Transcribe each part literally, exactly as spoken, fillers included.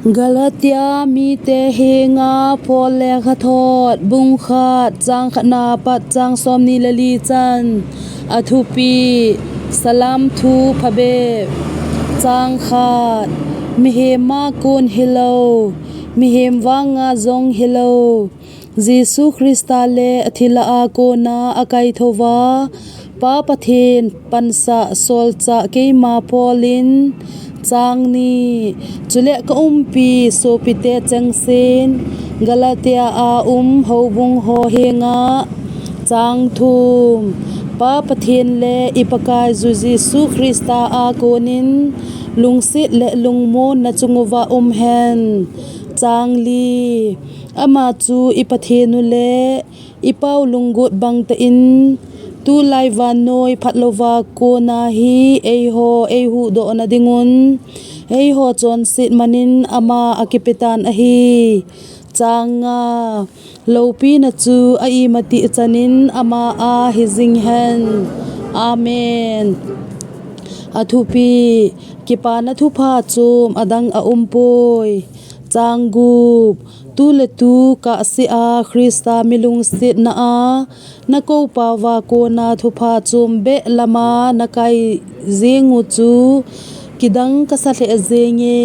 Galatia mite henga Paul lekhathot, bung khat, chang khatna pat chang somni le li chan. A thupi: Salam thu phabep. Chang khat. Mihem a kon hilou, mihem vanga jong hilou, Jesu Christa le athi lah a kona akaithouva Pa Pathen pansah solchah keima Paul in. Chang ni. Chule ka umpi sopite chengsen, Galatia a um houbung ho henga. Chang thum. Pa Pathen le i Pakaiyu Jesu Christa a konin lungset le lungmon nachung uva um hen. Chang li. Ama chu i Pathen u le i Pau lunggot bangtah in, tulai vannoi phatlouva kona hi eiho eihuhdoh nadingun, eiho chonset manin ama akipetan ahi. Chang nga. Loupina chu a imatih chanin ama a hijing hen. Amen. A thupi: Kipana thupha chom adang aumpoi. Chang gup. Tu le tu kahsea Christa milungsetna a nakoupauva kona thupha chom beh lama nakai jeng u chu kidang kasa lheh jenge.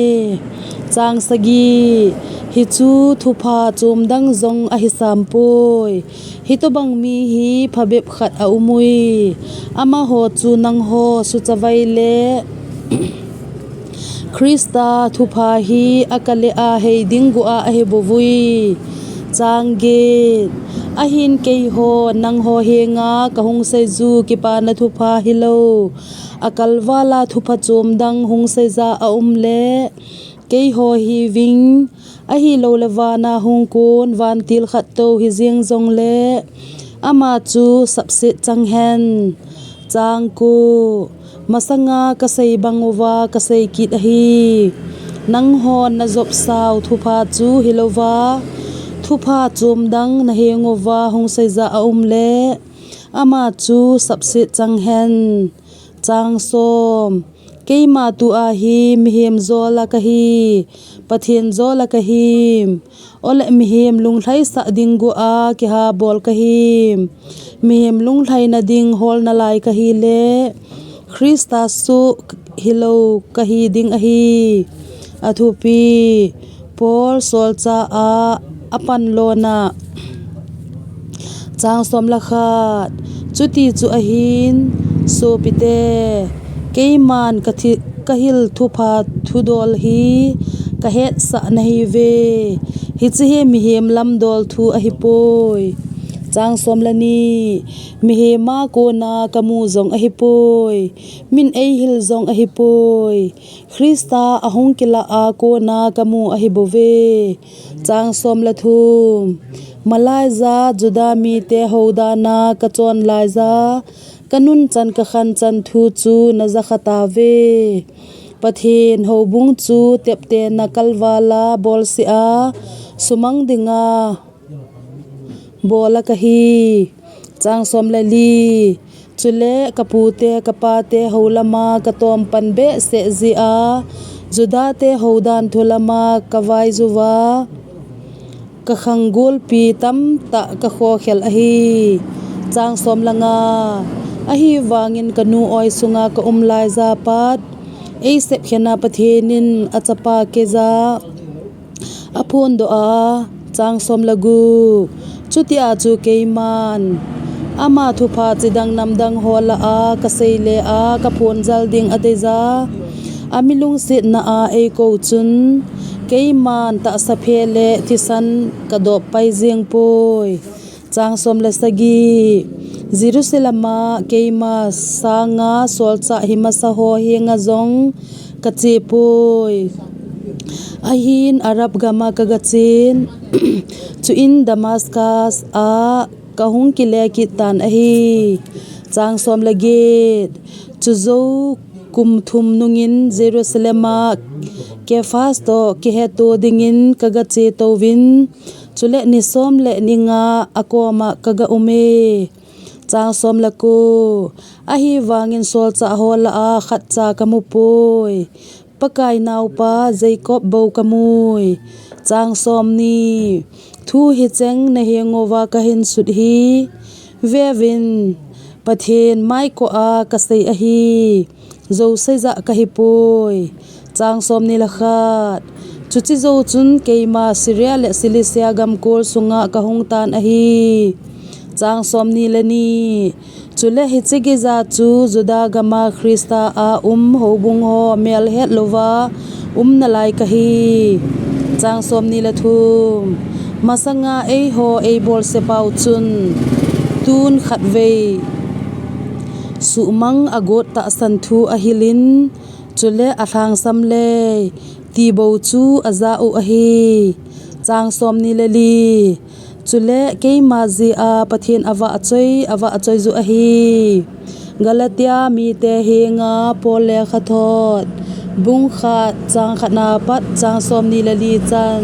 Chang sagi. Hichu thupha chom dang jong ahi sampoi. Hitobang mi hi phabep khat aumui. Amaho chu nangho suchavai le Christa thupha hi akale a hei ding gua ahi bouvui. Chang get. Ahin keiho nangho henga kahung seiju kipana thupha hilou, akalvala thupha chom dang hung seija aum le, keiho hiuving, ahilou le vana hung kon vantil khat tou hijeng jongle, ama chu sapset chang hen. Chang ko. Masanga kasei bang uva kasei kit ahi. Nanghon najopsau thupha chu hilouva, thupha chom dang naheng uva hung seija aum le, ama chu sapset chang hen. Chang som. Keima tua hi mihem jola kahi, Pathen jola kahim. Ole mihem lunglhaisah ding gua kihabol kahim. Mihem lunglhaina ding hol nalai kahile, Christa soh hilou kahi ding ahi. A thupi: Paul solchah a apanlona. Chang som le khat. Chuti chu ahin, sopite, keiman kathi-, kahil thupha thudol hi kahetsah nahiuve. Hiche hi mihem lamdol thu ahipoi. Chang som le ni. Mihem a kona kamu jong ahipoi, min eihil jong ahipoi. Christa ahung kilah a kona kamu ahibouve. Chang som le thum. Malaiya Juda mite houdan a kachon laiya, kanunchan kakhanchan thu chu najakha tauve. Pathen houbung chu teptena kalvala bolseh a sumang dinga bola kahi. Chang som le li. Chule kapute kapate houlama katompan behseh jeh a, Judate houdan thu lama kavaiyuva, kakhang golpi tamtah kakhokhel ahi. Chang som le nga. Ahivangin kanu oi sunga kaum laiya pat, eisepkhen a Pathen in achapa keiya aphondoh a. Chang som le gup. Chutia chu keiman ama thupha chidang namdang ho lah a kaseile a kaphonjal ding adeiya, amilungsetna a eikou chun, keiman tahsa phe le thisan kadop pai jengpoi. Chang som le sagi. Jerusalem a keima sanga solchah himasa ho henga jong kachepoi. Ahin Arab gama kagachen. Chuin Damascus a kahung kile kit tan ahi. Chang som le get. Chujou kum thum nungin Jerusalem a Kephas toh kiheto dingin kagache touvin, chule ni som le ni nga akoma kaga ume. Chang som le ko. Ahivangin solchah ho lah a khatcha kamupoi. Pakai naopa Jacob bou kamui. Chang somni. Thu hicheng nahengouva kahin sut hi. Veuvin, Pathen maikoh a kasei ahi. Jou seija kahipoi. Chang somni le khat. Chuche jou chun keima Syria le Cilicia gamkol sunga kahung tan ahi. Chang somni le ni. Chule hiche gija chu Juda gama Christa a um houbung ho melhet louva um nalai kahi. Chang somni le thum. Masanga eiho eibolsepau chun tun khatvei suhmang agot tahsan thu ahilin, chule alhangsam lei tibou chu aja u ahi. Chang somni le li. Chule keima jeh a Pathen avahchoi, avahchoi ju ahi. Galatia mite henga Paul lekhathot, bung khat, chang khatna pat chang somni le li chan.